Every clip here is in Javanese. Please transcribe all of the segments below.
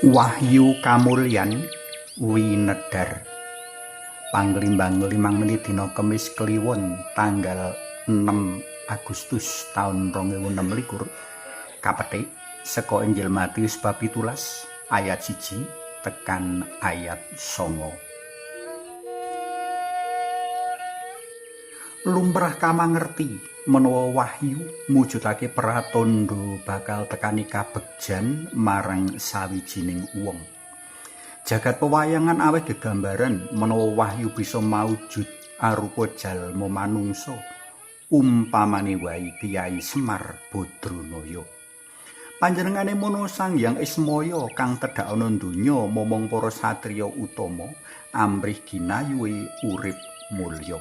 Wahyu Kamulyan Winedar Panglimbang 5 menit dina Kemis Kliwon tanggal 6 Agustus taun 2026 kapetik saka Injil Matius bab 17 ayat 1 tekan ayat 9. Lumrah kamangerti menawa wahyu mujudake pratandha bakal tekani kabegjan marang sawijining wong. Jagat pewayangan aweh gegambaran menawa wahyu bisa maujud arupa jalma manungsa, umpamane wae Kyai Semar Badranaya. Panjenengane mono Sang Hyang Ismaya kang tedhak ana donya momong para satriya utama amrih ginayuhe urip mulya.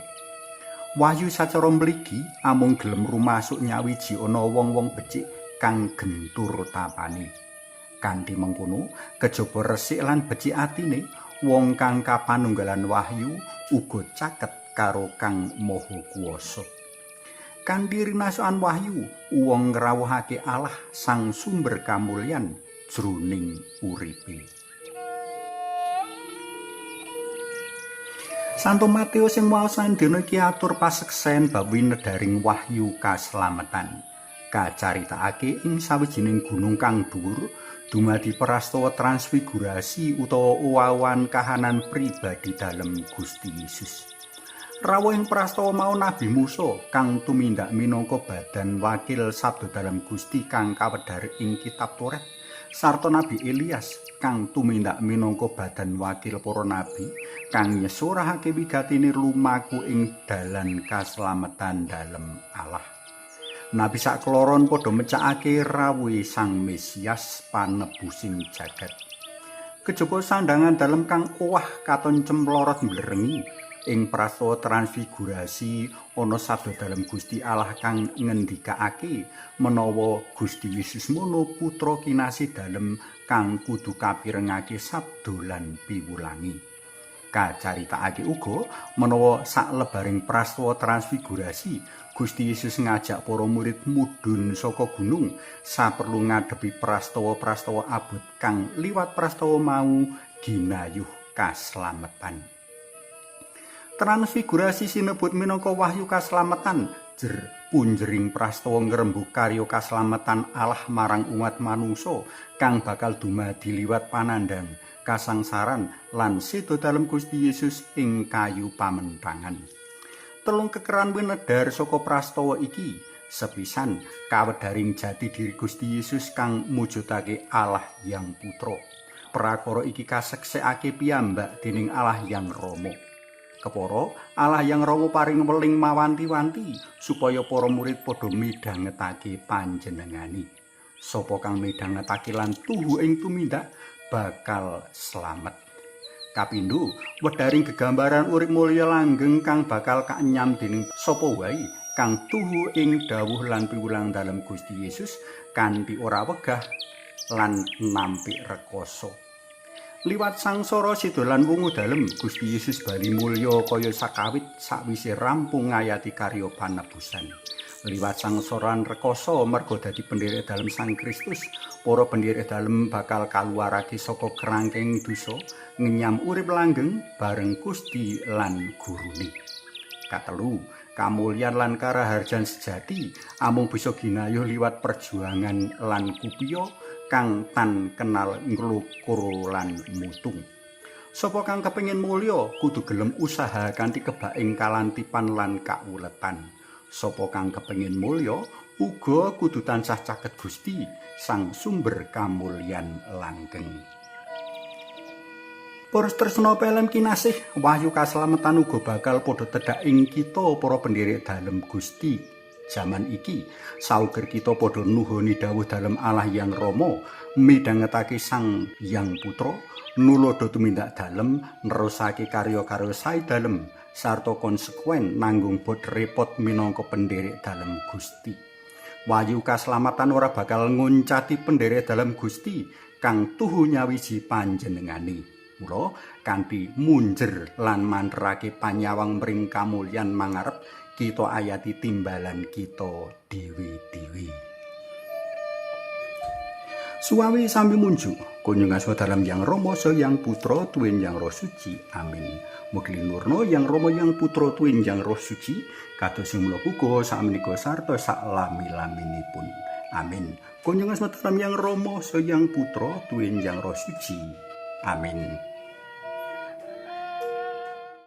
Wahyu sacara mligi amung gelem rumasuk nyawiji ana wong-wong becik kang gentur tapane. Kanthi mengkono, kejaba resik lan becik atine, wong kang kapanunggalan wahyu uga caket karo Kang Maha Kuwasa. Kanthi rinasukan wahyu, wong ngrawuhake Allah sang sumber kamulyan jroning uripe. Santo Matius sing waosan dina iki atur paseksen bab winedaring wahyu kaslametan. Kacaritakake ing sawijining gunung kang dhuwur dumadi prastawa transfigurasi utawa owah-owahan kahanan pribadi dalem Gusti Yesus. Rawuh ing prastawa mau Nabi Musa kang tumindak minangka badan wakil sabda dalem Gusti kang kawedhar ing kitab Toret, sarta Nabi Elias kang tumindak minangka badan wakil para nabi kang nyesurahake wigatine lumaku ing dalan kaslametan dalem Allah. Nabi sakloron padha mecakake rawuhe Sang Mesias panebusing jagat. Kejaba sandhangan dalem kang owah katon cemlorot mblerengi ing prastawa transfigurasi ana sabda dalem Gusti Allah kang ngendikake menawa Gusti Yesus mono putra kinasih dalem kang kudu kapirengake sabda lan piwulangi. Kacaritakake uga menawa saklebaring prastawa transfigurasi Gusti Yesus ngajak para murid mudhun saka gunung saperlu ngadepi prastawa-prastawa abot kang liwat prastawa mau ginayuh kaslametan. Transfigurasi sinebut minangka wahyu kaslametan jer punjering prastawa ngrembug karya kaslametan Allah marang umat manungsa kang bakal dumadi liwat panandhang kasangsaran lan seda dalem Gusti Yesus ing kayu pamentangan. Telung kekeran winedhar saka prastawa iki. Sepisan, kawedharing jati diri Gusti Yesus kang mujudake Allah Yang Putra. Prakara iki kaseksekake piyambak dening Allah Yang Rama. Kepara, Allah Yang Rama paring weling mawanti-wanti supaya para murid padha midhangetake panjenengane. Sapa kang midhangetake lan tuhu ing tumindak bakal slamet. Kapindho, wedharing gegambaran urip mulya langgeng kang bakal kaenyam dening sapa wae kang tuhu ing dawuh lan piwulang dalem Gusti Yesus kanthi ora wegah lan nampik rekoso. Liwat sangsara sida lan wungu dalem Gusti Yesus bali mulya kaya sakawit sakwise rampung ngayati karya panebusan. Liwat sangsara lan rekoso merga dadi pendherek dalem Sang Kristus, para pendherek dalem bakal kaluwarake saka kerangkeng dosa, ngenyam urip langgeng bareng Gusti lan gurune. Katelu, kamulyan lan karaharjan sejati amung bisa ginayuh liwat perjuangan lan kupiya kang tan kenal nglukur lan mutung. Sapa kang kepengin mulya kudu gelem usaha kanthi kebaking kalantipan lan kauletan. Sapa kang kepengin mulya uga kudu tansah caket Gusti sang sumber kamulyan langgeng. Para tresna pelem kinasih, wahyu kaslametan uga bakal padha tedhak ing kita para pendherek dalem Gusti. Jaman iki sauger kita padha nuhoni dawuh dalem Allah Yang Rama, midhangetake Sang Hyang Putra, nuladha tumindak dalem nerusake karya-karya sae dalem sarta konsekuen nanggung bot repot minangka pendherek dalem Gusti. Wahyu kaslametan ora bakal nguncati pendherek dalem Gusti kang tuhu nyawiji panjenengane. Mula kanthi munjer lan manterake panyawang mring kamulyan mangarep, kita ayati timbalan kita dhewe-dhewe. Suwawi sami munjuk kunjung asma dalam Yang Rama saha Yang Putra tuwin Yang Roh Suci. Amin. Mugi linurna Yang Rama Yang Putra tuwin Yang Roh Suci kados sing mula uga sakmenika sarta saklami-laminipun. Amin. Kunjung asma dalam Yang Rama saha Yang Putra tuwin Yang Roh Suci. Amin.